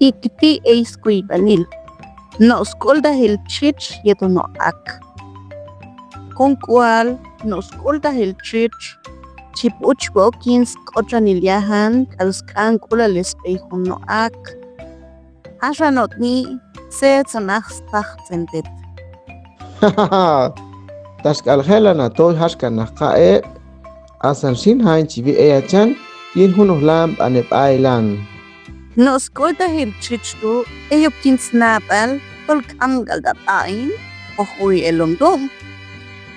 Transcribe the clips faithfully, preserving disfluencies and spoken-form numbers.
Ikti ei skuybaniil. Noh skuldahil chich yetu noh ak. Konkual noh skuldahil chich. Chipuch bo kin skochanil yahan kal skan kula lespei hun noh ak. Hasha noh ni se tsanah spah tsentet. Taskal hela na toi hashka na ka e. Asan shin hain chibi e achan yin huno lam ane bailan. Noh skuldahil chich tu eyup kin snapal tol kamgal da bain ohui elom tu.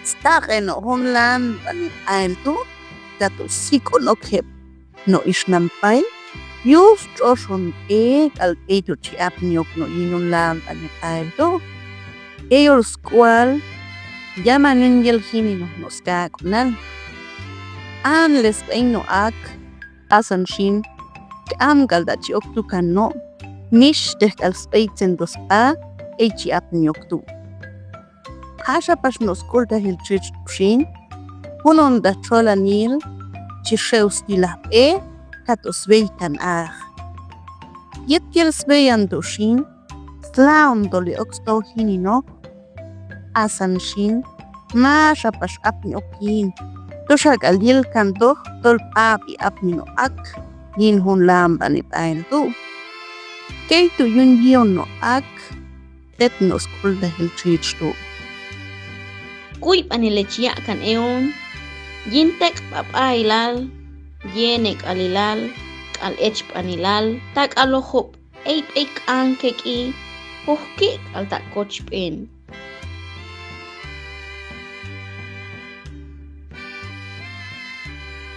Stak eno hun lam bani ain tu datu siko no kep no ishnam pai. Yus choshun e kal e tu chi ap nyok no yinun lam bani ain tu. Eyol skual yamanin yel hini no no skak nan. An les bain no ak. Asan shin, kamgal da chi oktu kan no, nish tehkal spei tsen dos pa, ei chi ap nyoktu. Hasha pash noh skuldahil chich shin, hunon da chola nil, chi sheus di la e, kato svei kan ah. Yet yel svei an do shin, slaun doli oksto hini no, asan shin, masha pash apni okin. Tusha kal yil kan doh tol papi apni no ak, yin hun lam bani pain tu. Kei tu yun yion no ak, tet noh skuldahil chich tu. Kuy pani le chia kan eon, yin tek papailal, yene kalilal, kal ech panilal, tak alo hop. Ei pei kang keki, puhki kal ta koch pen.